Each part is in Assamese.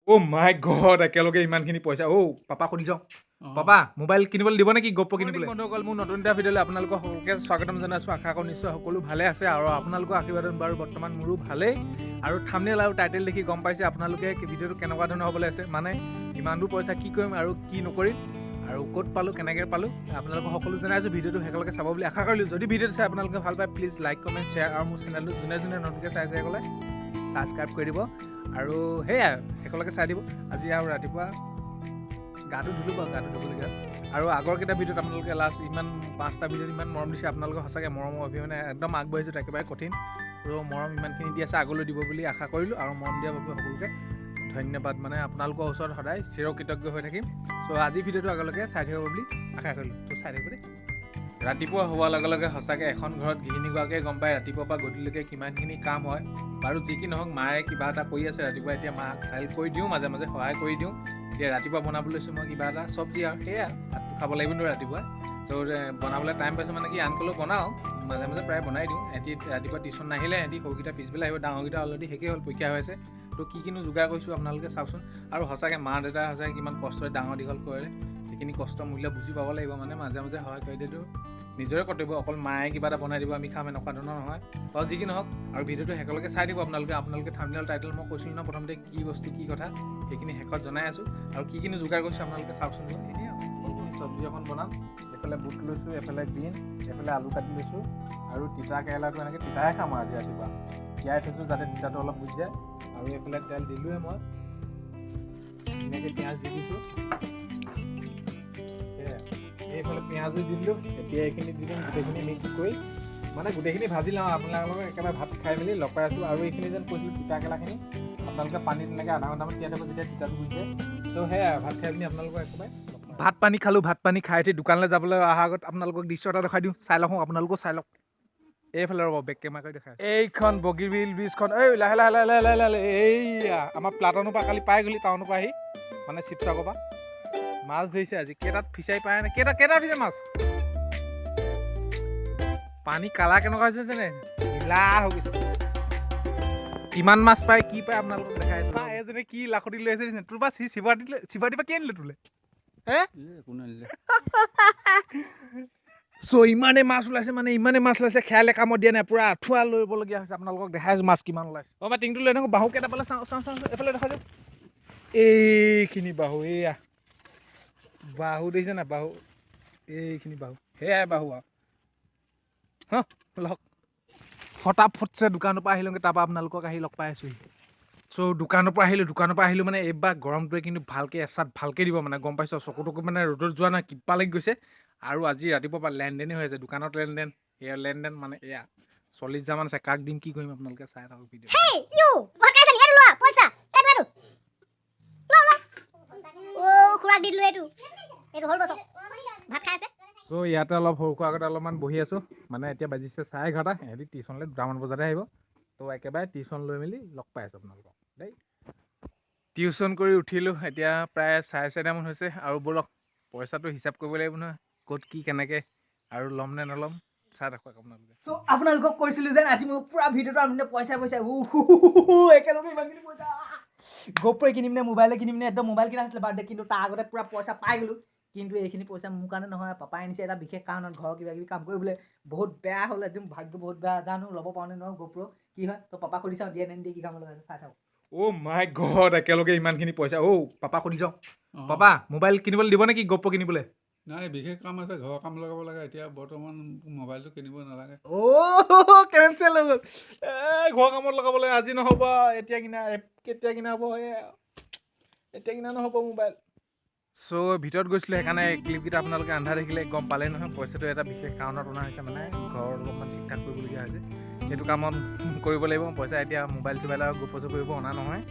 অ' মাই গড, একেলগে ইমানখিনি পইচা। অ' পাপা সুধি যাওঁ, পাপা মোবাইল কিনিবলৈ দিব নেকি গ'প্ৰ কিনিবলৈ? বন্ধুসকল, মোৰ নতুন এটা ভিডিঅ'লৈ আপোনালোকক সকলোকে স্বাগতম জনাইছোঁ। আশা কৰোঁ নিশ্চয় সকলো ভালে আছে আৰু আপোনালোকৰ আশীৰ্বাদত বাৰু বৰ্তমান মোৰো ভালেই। আৰু থাম্বনেইল আৰু টাইটেল দেখি গম পাইছে আপোনালোকে ভিডিঅ'টো কেনেকুৱা ধৰণৰ হ'বলৈ আছে, মানে ইমানবোৰ পইচা কি কৰিম আৰু কি নকৰিম আৰু ক'ত পালোঁ কেনেকৈ পালোঁ আপোনালোকক সকলো জনাইছোঁ। ভিডিঅ'টো শেষলৈকে চাব বুলি আশা কৰিলোঁ। যদি ভিডিঅ'টো চাই আপোনালোকে ভাল পায় প্লিজ লাইক, কমেণ্ট, শ্বেয়াৰ আৰু মোৰ চেনেলটো যোনে যোনে নতুনকৈ চাইছে সেইসকলে ছাবস্ক্ৰাইব কৰি দিব আৰু সেয়াই শেষলৈকে চাই দিব। আজি আৰু ৰাতিপুৱা গাটো ধুলোঁ বাৰু, গাটো ধুবলগীয়া। আৰু আগৰকেইটা ভিডিঅ'ত আপোনালোকে লাষ্ট ইমান 5টা ভিডিঅ'ত ইমান মৰম দিছে, আপোনালোকে সঁচাকৈ মৰমৰ অবিহনে একদম আগবাঢ়িছোঁ, একেবাৰে কঠিন। আৰু মৰম ইমানখিনি দি আছে, আগলৈ দিব বুলি আশা কৰিলোঁ আৰু মৰম দিয়াৰ বাবে সকলোকে ধন্যবাদ। মানে আপোনালোকৰ ওচৰত সদায় চিৰকৃতজ্ঞ হৈ থাকিম। চ' আজি ভিডিঅ'টো আগলৈকে চাই থাকিব বুলি আশা কৰিলোঁ, ত' চাই থাকিব দেই। ৰাতিপুৱা হোৱাৰ লগে লগে সঁচাকৈ এখন ঘৰত গৃহিণীগৰাকীয়ে গম পায় ৰাতিপুৱাৰ পৰা গধূলিলৈকে কিমানখিনি কাম হয়। বাৰু যি কি নহওক, মায়ে কিবা এটা কৰি আছে ৰাতিপুৱা, এতিয়া মাক হেল্প কৰি দিওঁ, মাজে মাজে সহায় কৰি দিওঁ। এতিয়া ৰাতিপুৱা বনাব লৈছোঁ মই কিবা এটা চব্জি আৰু সেয়া ভাতটো খাব লাগিব নহয় ৰাতিপুৱা। ত' বনাবলৈ টাইম পাইছোঁ, মানে কি আনকলেও বনাওঁ, মাজে মাজে প্ৰায় বনাই দিওঁ। এহেঁতি ৰাতিপুৱা টিউশ্যন নাহিলে এহেঁতি সৰুকেইটা পিছবেলা আহিব, ডাঙৰকেইটা অলৰেডি শেষেই হ'ল, পৰীক্ষা হৈ আছে। ত' কি কিনো যোগাৰ কৰিছোঁ আপোনালোকে চাওকচোন। আৰু সঁচাকৈ মা দেউতাই সঁচাকৈ কিমান কষ্টৰে ডাঙৰ দীঘল কৰে, সেইখিনি কষ্ট মূল্য বুজি পাব লাগিব। মানে মাজে মাজে সহায় কৰি দিয়াটো নিজৰে কৰ্তব্য, অকল মায়ে কিবা এটা বনাই দিব আমি খাম এনেকুৱা ধৰণৰ নহয়। বাৰু যি কি নহওক, আৰু ভিডিঅ'টো শেষলৈকে চাই দিব আপোনালোকে। আপোনালোকে থাম্বনেইল টাইটেল মই কৈছিলোঁ ন প্ৰথমতে কি বস্তু কি কথা, সেইখিনি শেষত জনাই আছোঁ। আৰু কি কিনো যোগাৰ কৰিছোঁ আপোনালোকে চাওকচোন। এনেই এইখিনি চব্জি অকণ বনাম, এইফালে বুট লৈছোঁ, এইফালে গ্ৰীণ, এইফালে আলু কাটি লৈছোঁ আৰু তিতা কেৰেলাটো এনেকৈ তিতাহে খাম আৰু আজি ৰাতিপুৱা তিয়াই থৈছোঁ যাতে তিতাটো অলপ গুচি যায়। আৰু এইফালে তেল দিলোঁৱে মই, ধুনীয়াকৈ পিঁয়াজ দি দিছোঁ, এইফালে পিঁয়াজো দি দিলোঁ। এতিয়া এইখিনি দি দিম, গোটেইখিনি মিক্স কৰি মানে গোটেইখিনি ভাজি লওঁ। আপোনালোকক একেবাৰে ভাত খাই মেলি লগ পাই আছোঁ। আৰু এইখিনি যেন কৈছিলোঁ তিতা কেৰেলাখিনি আপোনালোকে পানীত তেনেকৈ আধা ঘণ্টামান তিয়াই থ'ব যেতিয়া তিতাটো গুচি যায়। ত' সেয়াই ভাত খাই পিনি আপোনালোকক একেবাৰে ভাত পানী খালোঁ। ভাত পানী খাই উঠি দোকানলৈ যাবলৈ অহাৰ আগত আপোনালোকক দৃশ্য এটা দেখাই দিওঁ, চাই লওঁ, আপোনালোকেও চাই লওক। এইফালে ৰ'ব, বেক কেমেৰা কৰি দেখাই। এইখন বগীবিল ব্ৰিজখন, এই লাহে লাহে লাহে লাহে লাহে এইয়া আমাৰ প্লাটনৰ পৰা কালি পাই গ'লি, টাউনৰ পৰা আহি মানে শিৱসাগৰৰ পৰা মাছ ধৰিছে আজি। কেইটাত ফিচাৰী পায় নে কেইটা কেইটা উঠিছে মাছ? পানী কালাৰ কেনেকুৱা হৈছে যেনে নীলা হৈ গৈছে। কিমান মাছ পায় কি পায় আপোনালোকক দেখাই আছোঁ। এজনে কি লাখুটি লৈ আছে তোৰ পৰা শিৱৰাত্ৰিৰ পৰা কি আনিলে তোলে? হে চ' ইমানেই মাছ ওলাইছে, মানে ইমানেই মাছ ওলাইছে খেয়ালে কামত দিয়া নাই, পূৰা আঁঠুৱা ল'বলগীয়া হৈছে। আপোনালোকক দেখাই আছোঁ মাছ কিমান ওলাইছে। অ' বা টিংটো লৈ থাকোঁ, বাহু কেইটা পালে চাওঁ চাওঁ চাওঁ, এইফালে দেখাই দিওঁ। এইখিনি বাহু, এইয়া বাহু দেখিছে নাই বাহু, এইখিনি বাহু, সেয়াই বাহু আৰু লওক। ফটাফটছে দোকানৰ পৰা আহিলোঁগৈ, তাৰপৰা আপোনালোকক আহি লগ পাই আছোঁহি। চ' দোকানৰ পৰা আহিলোঁ, দোকানৰ পৰা আহিলোঁ মানে এইবাৰ গৰমটোৱে কিন্তু ভালকৈ এচাত ভালকৈ দিব, মানে গম পাইছোঁ চকু টকু মানে ৰ'দত যোৱা নাই কিবা লাগি গৈছে। আৰু আজি ৰাতিপুৱাৰ পৰা লেনদেনেই হৈ আছে দোকানত, লেনদেন এয়া লেনদেন মানে এয়া 40 হাজাৰমান আছে, কাক দিম কি কৰিম আপোনালোকে চাই থাকক ভিডিঅ'। চ' ইয়াতে অলপ সৰু সুৰা আগতে অলপমান বহি আছোঁ, মানে এতিয়া বাজিছে 11:30, ইহঁতি টিউশ্যনলৈ 2টামান বজাতে আহিব। ত' একেবাৰে টিউশ্যন লৈ মেলি লগ পাই আছোঁ আপোনালোকক দেই। টিউশ্যন কৰি উঠিলোঁ, এতিয়া প্ৰায় 4:30মান হৈছে। আৰু ব'লক পইচাটো হিচাপ কৰিব লাগিব নহয়, ক'ত কি কেনেকৈ আৰু ল'ম নে নল'ম চাই থাকক আপোনালোকে। চ' আপোনালোকক কৈছিলোঁ যেন আজি মোৰ পূৰা ভিডিঅ'টো আপুনি পইচা পইচা একেলগে ইমানখিনি পইচা গ'প্ৰ কিনিম নে মোবাইলে কিনিম নে, একদম মোবাইল কিনা আছিলে বাৰ্থডে, কিন্তু তাৰ আগতে পূৰা পইচা পাই গ'লোঁ। কিন্তু এইখিনি পইচা মোৰ কাৰণে নহয়, পাপাই আনিছে এটা বিশেষ কাৰণত, ঘৰৰ কিবা কিবি কাম কৰিবলৈ। বহুত বেয়া হ'ল, একদম ভাগ্য বহুত বেয়া, জানো ল'ব পাৰোঁ নে নোৱাৰোঁ গ'প্ৰ কি হয়। ত' পাপাক সুধি চাওঁ দিয়ে নে নিদিয়ে, কি কাম লগাইছে চাই থাকক। অ' মাই গড, একেলগে ইমানখিনি পইচা। অ' পাপা সুধি চাওঁ, পাপা মোবাইল কিনিবলৈ দিব নেকি গ'প্ৰ কিনিবলৈ? নাই, বিশেষ কাম আছে, ঘৰৰ কাম লগাব লাগে, এতিয়া বৰ্তমান মোবাইলটো কিনিব নালাগে। অ' কেঞ্চেল হৈ গ'ল, এই ঘৰৰ কামত লগাবলৈ আজি নহ'ব, এতিয়া কিনা কেতিয়া কিনা হ'ব, এতিয়া কিনা নহ'ব মোবাইল। চ' ভিতৰত গৈছিলোঁ, সেইকাৰণে ক্লিপকেইটা আপোনালোকে আন্ধাৰ দেখিলে গম পালেই নহয়। পইচাটো এটা বিশেষ কাৰণত অনা হৈছে, মানে ঘৰ অলপমান ঠিক ঠাক কৰিবলগীয়া হৈছে, সেইটো কামত কৰিব লাগিব পইচা। এতিয়া মোবাইল চোবাইল আৰু গোপচো কৰিব অনা নহয়।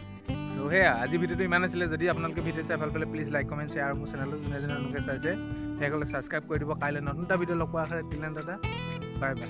চ' সেয়া আজি ভিডিঅ'টো ইমান আছিলে। যদি আপোনালোকে ভিডিঅ' চাই ভাল পালে প্লিজ লাইক, কমেণ্ট, শ্বেয়াৰ আৰু মোৰ চেনেলটো যোনে যোনে নতুনকৈ চাইছে সেইসকলে ছাবস্ক্ৰাইব কৰি দিব। কাইলৈ নতুন এটা ভিডিঅ' লগ পোৱাৰ আশাৰে তিলেন দাদা, বাই বাই।